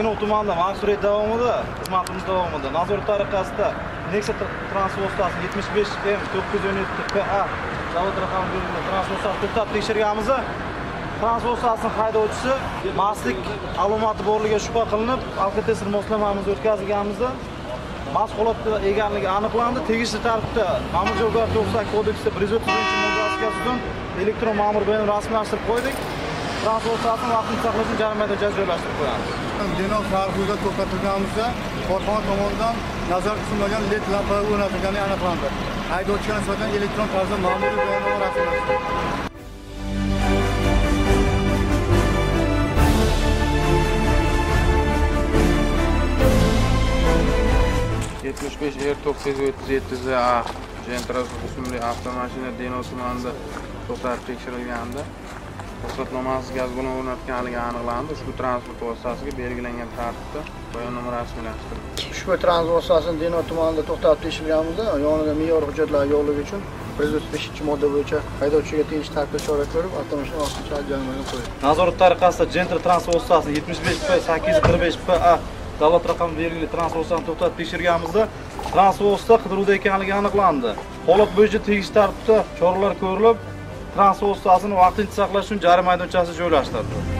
Denov tumanida maxsus reyd davomida, xizmatimiz davomida nazorat tariqasida Nexia transport vositasini 75 M 917 PA davlat raqami belgilangan transport vositasini to'xtatib tekshirganimizda transport vositasinin haydovchisi mastlik alomati borligiga shubha qilinib, alkotester moslamamiz o'tkazilganimizda mast holatda ekanligi aniqlandi. Tegishli tartibda Ma'muriy javobgarlik to'g'risidagi kodeksda 131-moddasiga asosan elektron ma'muriy bayonot rasmiylashtirib qo'ydik. Transport vositasini vaqtincha saqlash uchun jarima maydonchasiga joylashtirib qo'yamiz. Denov shahar hududida to'xtatilganimizda korxona tomonidan nazar tutilmagan LED lampalar o'rnatilgani aniqlandi. Haydovchiga nisbatan elektron tarzda ma'muriy bayonnoma rasmiylashtirildi. 75 R 937 ZA Gentra ismli avtomashina Denov tumanida to'xtatib tekshirilganda ruxsatnomasiz gaz ballon o'rnatganligi aniqlandi. Ushbu transport vositasiga belgilangan tartibda bayonnoma rasmiylashtirildi. Ushbu transport vositasini Denov tumanida to'xtatib tekshirilganimizda yonida me'yor hujjatlari yo'qligi uchun 135-modda bo'yicha haydovchiga tegishli tartibda chora ko'rib, avtomashina vaqtincha jarimaga qo'yildi. Nazorat tariqasida Gentra transport vositasini 75 P 845 PA davlat raqami belgili transport vositasini to'xtatib tekshirganimizda transport vosita qidiruvda ekanligi aniqlandi. Holat bo'yicha tegishli tartibda choralar ko'rilib, transport vositasini vaqtincha saqlash uchun jarima maydonchasiga joylashtirildi.